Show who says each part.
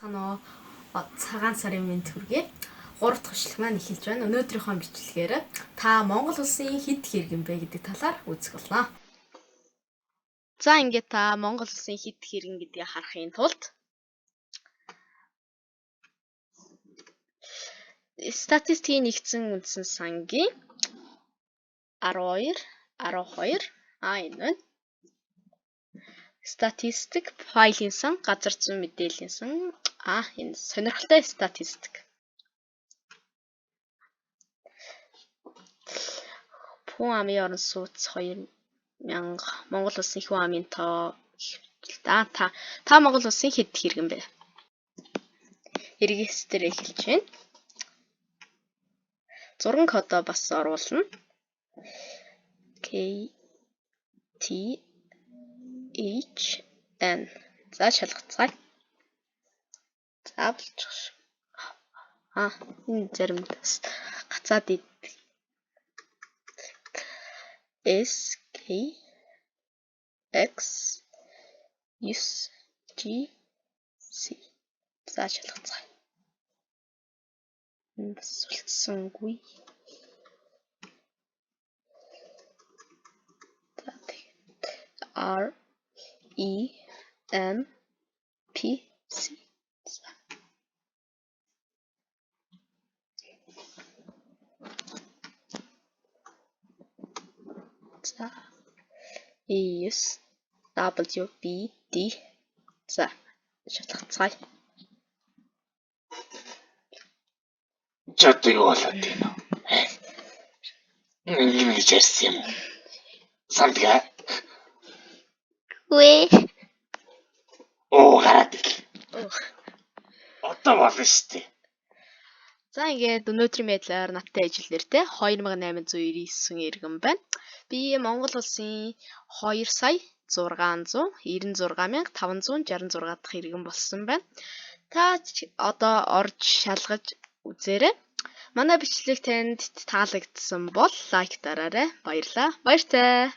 Speaker 1: Санаа цагаан сарын мэнд хүргэе. 3 дахь бичлэг маань эхэлж байна. Өнөөдрийнхөө бичлэгээр та Монгол улсын хэд хэргэн бэ гэдэг талаар үзэх болно. За ингээд та Монгол улсын хэд хэргэн гэдгийг харахын тулд статистикийн нэгдсэн үндсэн сангийн 12 12 а энэ байна. Статистик файлын сан, газар зүйн мэдээллийн сан. А энэ сонирхолтой статистик. Хүн амын орон сууц 2000 Монгол улсын хүн амын тоо та та Монгол улсын хэд хэргэн бэ? Регистр эхэлж байна. Зурган кодоо бас оруулна. K T H N. За шалгацгаая. За болчих ш. А энэ зарим бас гацаад идэг. S K X 9 G C. За шалгацгаая. Энэ бас үлдсэнгүй. За тэгээд R E M P C. За. За. E S W B D. За шалгацгаая.
Speaker 2: Чи одоо юу болоод байна вэ? Ингэ гэж ярьсан юм уу? Сандгаа.
Speaker 1: Үгүй.
Speaker 2: Оо гараад ирлээ. Одоо болно шүү дээ.
Speaker 1: За ингээд өнөөдрийн байдлаар надтай ажил нэртэй 2899 иргэн байна. Би Монгол улсын 2 сая 696 566 дахь иргэн болсон байна. Та одоо орж шалгаж үзээрэй. Манай бичлэг танд таалагдсан бол лайк дараарай. Баярлалаа. Баяртай.